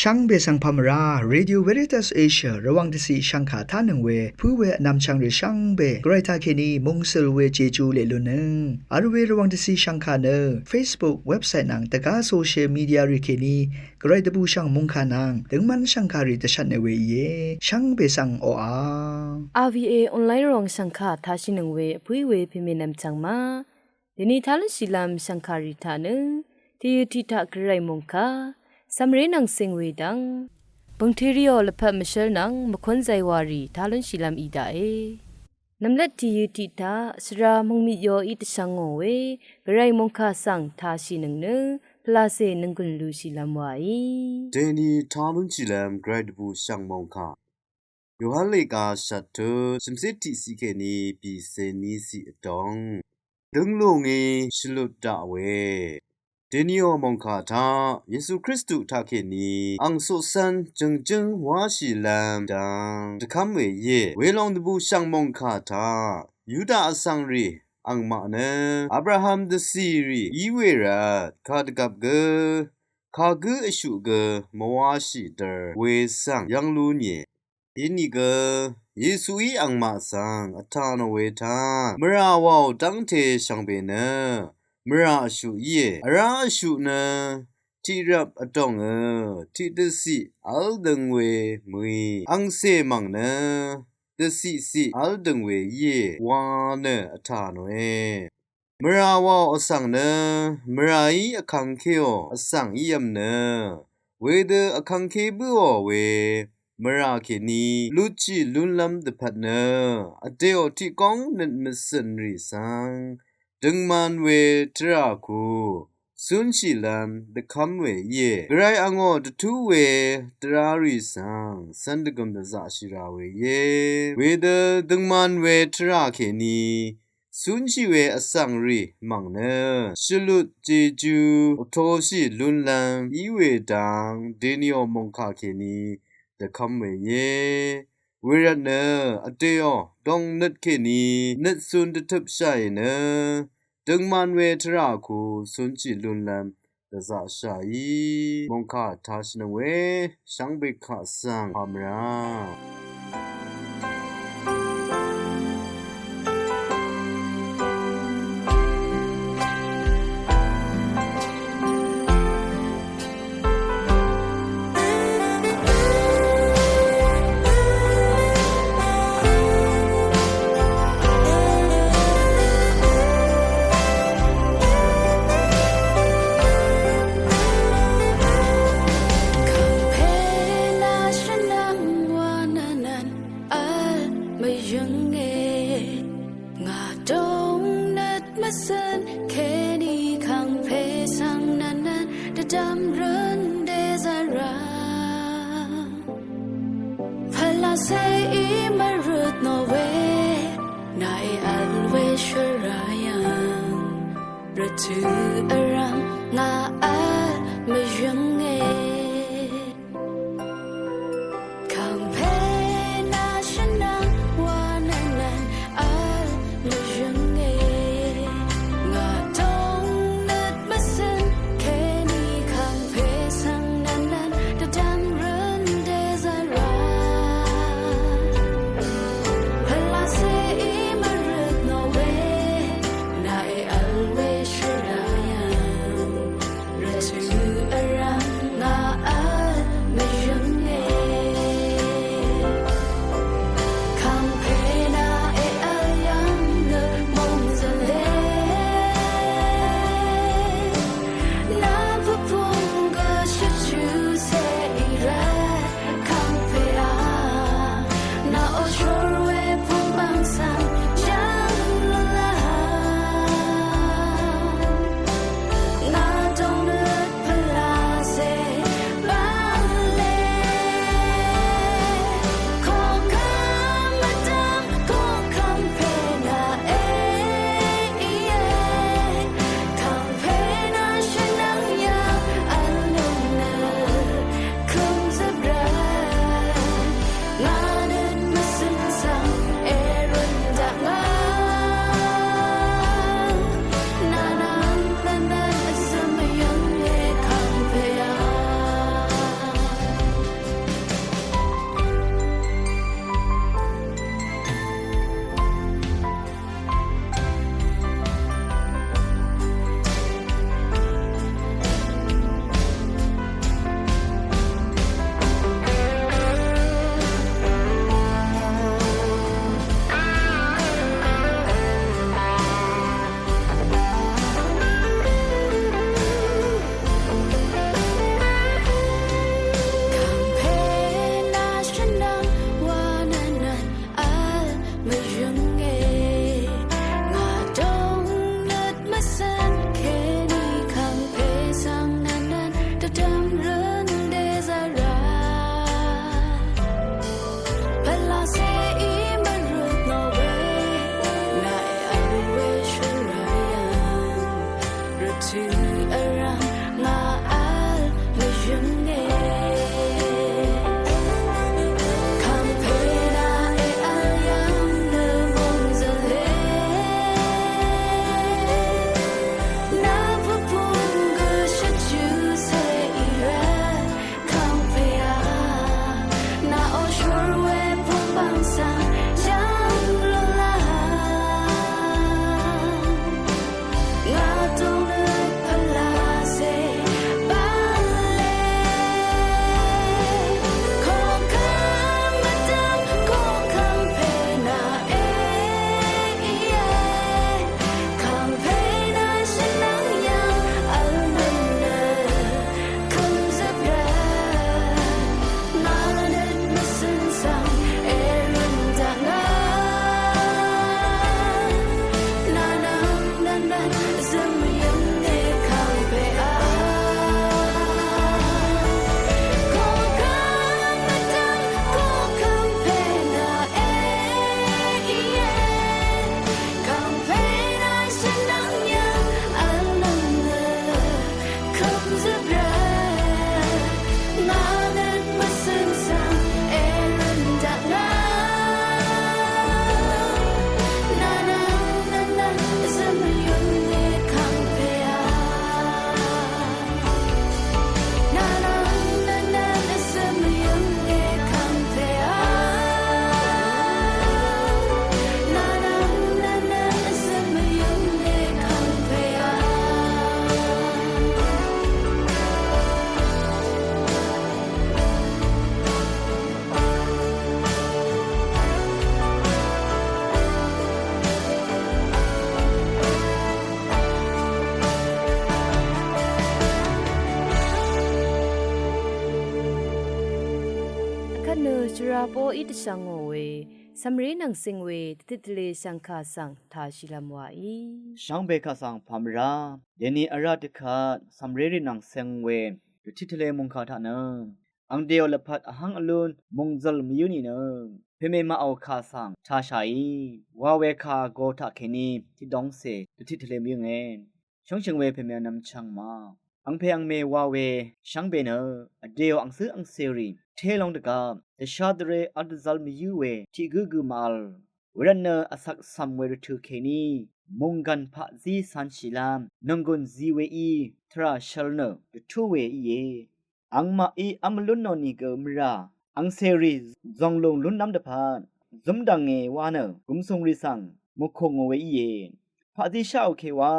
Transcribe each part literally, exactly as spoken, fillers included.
Shvngbe svng pamvrá, Radio Veritas Asia Rvwàng dvciq shvngkà tánøng we pǿ we vnvmchvng rì shvngbe Gvray taqkèní mungsøl we Jeju leq lunnøng vl we Rvwàng dvciq shvngkà nø Facebook, website nvng dvgá social media rì kèní Gvray dvbùshv̀ng mòngkà nvng døngmv́n shv̀ngkàrì dvshvtnø we íe. Shvngbe svng oqà. R V A online ròng shv̀ngkà tashìnøng we vpǿí we pèmènvm chv̀ng ma. Dèni talúnshìlv́m shv̀ngkàrì taq nø tìyø tiq taq Gvray mòngkà cv̀mré nvng cing we dvng bø̀ngteriò lvpat mvshǿl nvng mvkún zaywarì talúnshìlv́m í daqe. Nvmlvt tìyø tiq taq svra mvngmit yoí dvshvng ngò we Gvray mòngkà svng tashìnøng nø pvlacè nònggùn lushìlv́m waí. Dèni talúnshìlv́m Gvray dvbùshv̀ng mòngkà. Yohan lèga shvttut shv̀mcé tiqciq kèní bìcé níciq vdóng. Døng lùngí shvlut daq we. Dèniò mòngkà taq Yesu Kristu taqkèní ang coqcv́n jø̀ngjǿng wáshìlv́m dvng dvkv́m we íe. Welòng dvbùshv̀ng mòngkà taq Yuda vsvng rì angmaq nø Abraham dvcì rì í we rvt kàdvgvp gø kagǿ vshuq gø mvwáshì dvr we svng yv́ng lú nìe. Inìgø Yesuí angmaq svng vtà nò we taq mvrà wàò dv́ngte shvngbe nø mvrà vshuq íe. Vrá vshuq nø tiqrvp vdòngø tiqdvciq v́l døng we mø̀í angcè mv̀ng nø dvciqciq v́l døng we íe wa nø vtà nòe. Mvrà wàò vsvng nø mvràí vkangkéò vsvng í vm nø wedø vkangké bǿò we mvrà kèní lutshì lúnlv́m dvpvt nø vdèò tiq góng nøt mvcø̀n rì svng døngman we tvrà ku cúnshìlv́m dvkv́m we íe. Gvray angò dvtú we tvrà rì svng cv́n dvgø̀m dvzaqshì rà we íe. Wedø døngman we tvrà kèní cúnshì we vsvng rì mv̀ng nø shvlut Jeju vtoshì lúnlv́m í we dang dèniò mòngkà kèní dvkv́m we íe. Wervtnø vdèò dòngnøt kèní nøtcun dvtøpshàì nø døngman we tvrà ku cúnshì lúnlv́m dvzaqshàí mòngkà tashìnøng we shvngbe kaq svng pamvrá. Kàngpè nà shvnvng wa nvnvn vl mvyǿnge. Ngà dòng nøt mvcø̀n kèní kàngpè svng nvnvn dvdvm røn dèzvra. Pvlacèí mvrøt nò we nàí vl we shvra yv̀ng. Rvtø̀ vrv̀m ngà vl mvyǿnge. Kàngpè nà shvnvng wa nvnvn vl mvyǿnge. Ngà dòng nøt mvcø̀n kèní kàngpè svng nvnvn dvdvm røn dèzvra. Pvlacèí mvrøt nò we nàí vl we shvra yv̀ng. Nø shvra poqí dvshvngò we, cv̀mré nvng cing we, dvtit tvle shv̀ngkà svng tāshìlvm wàí. Shvngbe kaq svng pàmvrá, dèni vrá dvkvt, cv̀mré rì nvng cing we, dvtit tvle mungkà taq nø. Angdèò lvpat vhvng vlún mungzøl mvyǿ nìnø, pèmè maqò kà svng tāshàí, wa we kà go taqkèní tiqdóngcè dvtit tvle mvyǿnge. Shóngshø̀ng we pèmè vnvm chv̀ngmà. Angpè angmè wa we shvngbe nø, vdèò angcǿ angcèrì té long dvgvp, dvshá dvré vl dvzvl mvyǿ we tiq gǿ gø màvl. Wervtnø vsak cv̀m we rvtø̀ kèní munggan paqzí cv̄nshìlv́m nònggùn zi weí tvrà shvl nø dvtú we íe. Angmaqí v́m vlún nò nìgø mvrà angcèrì zònglùng lúnlv́m dvpvt zúmdv̀nge wa nø gùmsùngrì svng mùkù ngò we íe. Paqzí sháò ke wa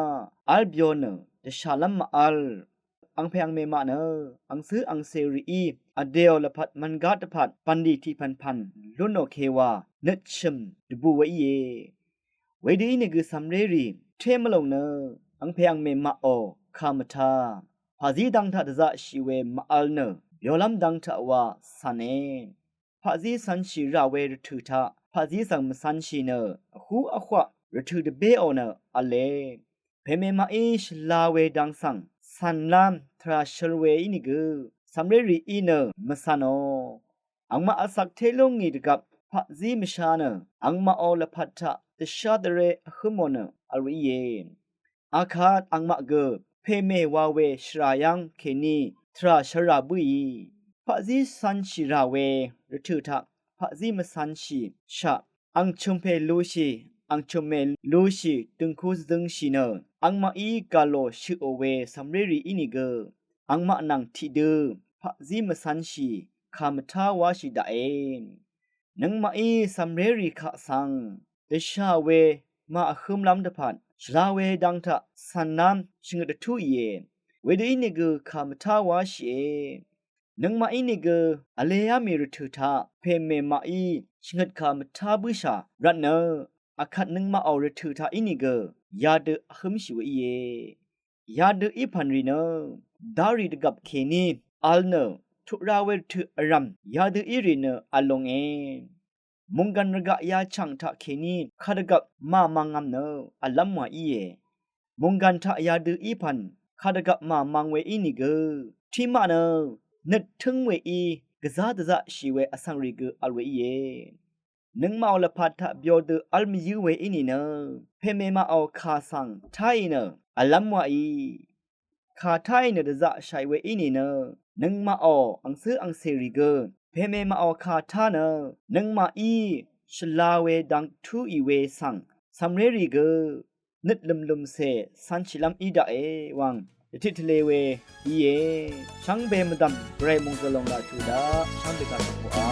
v́l byo nø dvshàlv́m màvl. Angpè angmè maq nø angcǿ angcèrìí vdèò lvpat mvngá dvpvt bv̀nlì tiqpv̀npv̀n lúnò ke wa nøtshø̀m dvbù we íe. Wedø ínìgø cv̀mré rì té mvlùng nø angpè angmè maqò kà mvtá. Paqzí dang taq dvzaqshì we màvl nø byolv́m dang taq wa cv̀ne. Paqzí cv̄nshì rà we rvtø̀ taq paqzí svng mvcv̄nshì nø vhú vhwaq rvtø̀ dvbéò nø v̄le. Pèmè maqí shvla we dang svng cv̀nlv́m tvrà shøl we ínìgø cv̀mré rìí nø mvcv̄nò. Angmaq vsak té lú ngì dvgvp paqzí mvsha nø angmaqò lvpat taq dvshá dvré vhǿmò nø vl we íe. Akvt angmaq gø pèmè wa we shvrà yv́ng kèní tvrà shvra bǿì. Paqzí cv̄nshì rà we rvtø̀ taq paqzí mvcv̄nshì shaq ang chø̀mpè lushì, ang chø̀mmè lushì døngku zøngshì nø angmaqí gà lò shøqò we cv̀mré rì ínìgø angmaq nvng tiqdø paqzí mvcv̄nshì kà mvtá wáshì daqe. Nøngmaqí cv̀mré rì kaq svng dvshà we màvhǿmlv́m dvpvt shvla we dang taq cv̀nlv́m shvngøt dvtúìe. Wedø ínìgø kà mvtá wáshìe. Nøngmaq ínìgø vleá mì rvtø̀ taq pèmè maqí shvngøt kà mvtá bǿshà rvtnø akvt nøngmaqò rvtø̀ taq ínìgø yadø vhǿmshì we íe. Yadø í pv̀n rì nø darì dvgvp kèní vl nø tuq ra we rvtø̀ vrv̀m yadø í rì nø vl longe. Munggan rvgaq yachv̀ng taqkèní kadvgvp màmvngvm nø v̀llv́m wa íe. Munggan taq yadø í pv̀n kadvgvp màmvng we ínìgø tiqmaq nø nøt tǿng weí gvzá dvzaqshì we vsvng rì gø vl we íe. Nøngmaqò lvpat taq byodø v́l mvyǿ we í nìnø pèmè maqò kà svng táì nø v̀llv́m waí. Kà táì nø dvzaqshàì we í nìnø nøngmaqò angcǿ angcèrì gø pèmè maqò kà tá nø nøngmaqí shvla we dang túì we svng cv̀mré rì gø nøt lø̀mlø̀mcè cv̄nshìlv́m í daqe wvng dvtit tvle we íe. Shvngbe mvdv̀m gvray mòngzø̀l lòng laq tuq daq shvngbe kaq svng hoqà.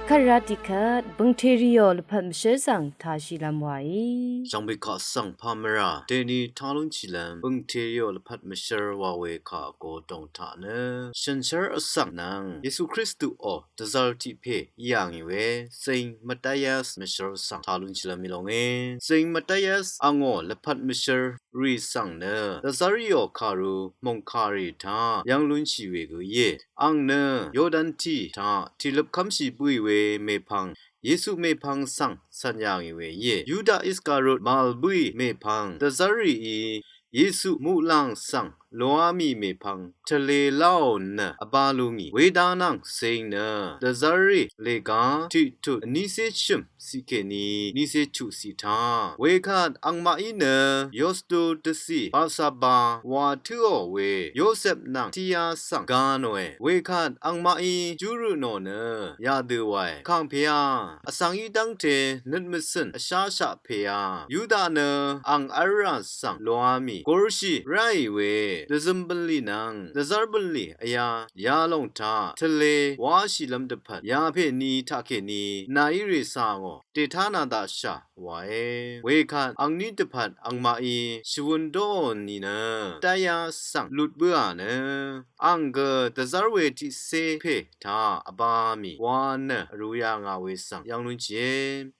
Kvt rvt tiqkvt bø̀ngtèrìò lvpat mvshǿr svng tāshìlv́m wàí. Shvngbe kaq svng pà mvrà dèni tá lúnshìlv́m bø̀ngtèrìò lvpat mvshǿr wa we kaq vgo dòng taq nø shànshér vsvng nvng Yesu Kristuò dvzv́r tiq pè í yà ngì we Zing Matayas mvshǿr svng tá lúnshìlv́m í lóngé. Zing Matayas angò lvpat mvshǿr rì svng nø dvzv́rìò kàru mòngkàrì taq yv́ng lúnshì we gø íe. Àng nø Yordan tì taq tìløp kv́mshì bǿì we mèpvng, Yesu mèpvng svng cv̀n yà ngì we íe. Yuda Iskariot màvl bǿì mèpvng dvzv́rìí Yesu muqlàng svng loá mì mèpvng tvlē láò nø vbā lú ngì. Wedvnvng Zing nø dvzv́rì lègá tiqtut vnícé shø̀m ciq kèní nícé chuq ciq taq. Wekvt angmaqí nø Yostu dvcì Barsaba wa tǿò we Yosep nvng tiqyá svng gā nòe. Wekvt angmaqí júrø nò nø yadø wae. Kàng pèá, vsvng í dv́ngte nøt mvcø̀n vsháshaq pèá, Yuda nø àng v́lrà svng loá mì gurshì ráì we dvzøm bvlì nvng dvzv́r bvlì vyá yalòng taq tvlē wáshìlv́m dvpvt yapè ni taqkèní nàí rècà ngò dètánā daqshà wae. Wekvt angní dvpvt angmaqí shvwøn dóò nìnø Matayas svng lut bǿà nø àng gø dvzv́r we tiqcé pè taq vbā mì wa nø vrū yà ngà we svng yv́ng lúnshìe.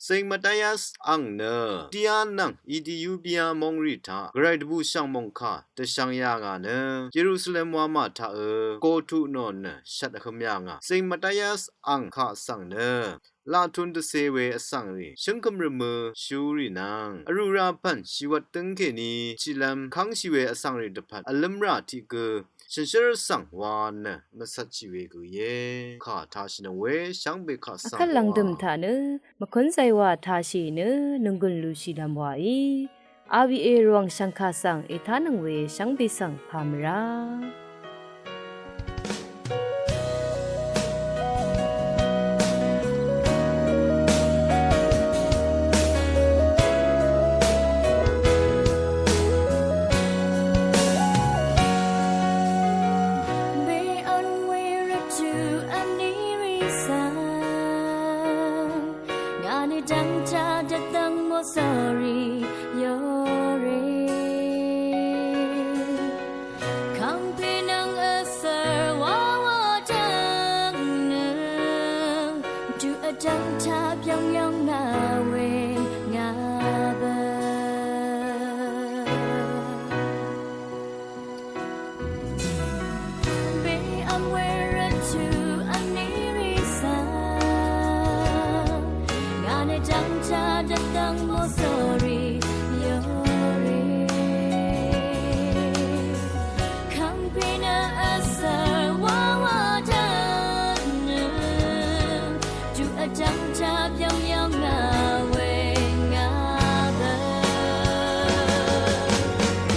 Zing Matayas àng nø Yudia nvng Itiopia mòngrì taq gvray dvbùshv̀ng mòngkà dvshvng yà ngà nø Yerusalem wamà taq ø koqtuq nò nø shvt vhø̄m yà ngà. Zing Matayas àng kaq svng nø laqtun dvcē we vsvngrì shǿngkøm rvmø̄ shúrì nvng vrū rā pv̀n shìwvt dǿng kèní tiqlv́m kv́ngshì we vsvngrì dvpvt vlǿmrà tiq gø shànshér svng wa nø mvcvtshì we gø íe. Kà tāshìnøng we shvngbe kaq svng vkvt lv̀ngdø̀m taq nø mvkúnzay wa tāshì nø nònggùn lushìlv́m wàí. R V A Rvwàng shv̀ngkà svng ètánøng we shvngbe svng pà mvrá. Be on we rvt tø̄ vní rì svng ngà nø dv́ngtaq dvdv́ng mòsòrì yòrì. Kàngpè nvng vsv̀r wawa dv́ng nø tuq vdv́ngtaq byv́ngyv́ng ngà we ngà bø. Be ang we rvt tø̄ vní rì svng ngà nø dv́ngtaq dvdv́ng mòsòrì yòrì. Kàngpè nø vsv̀r wawa dv́ng nø tuq vdv́ngtaq byv́ngyv́ng ngà we ngà bø.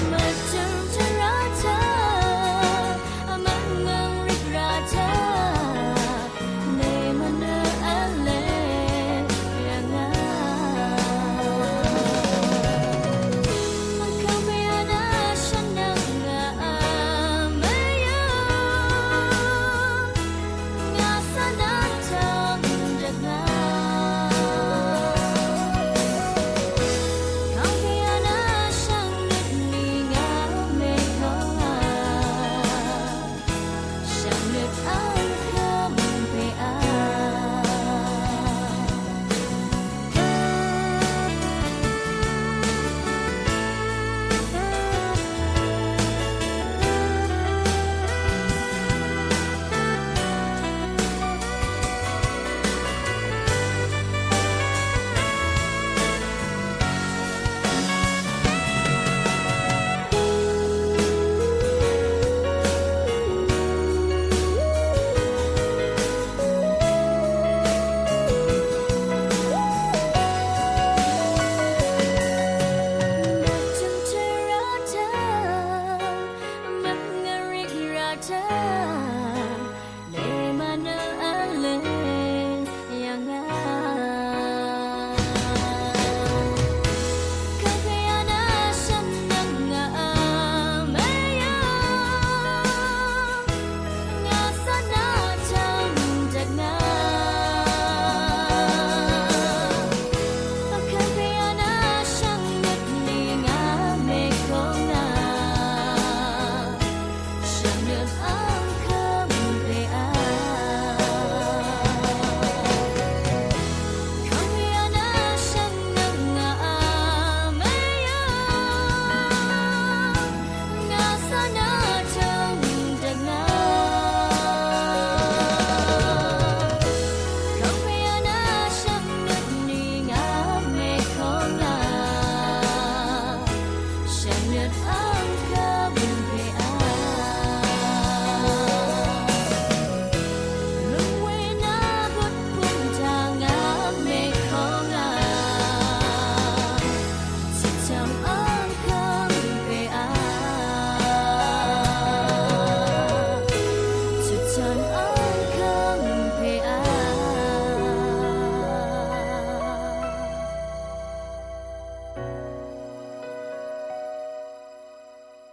Mvtø̀m tvrà taq, mvngø̀ng rìgrà taq, nè mvnø v̄le yv̀ngà. Mvkv̀m yv̀nà shvnv̀ng ngà mvyø̄.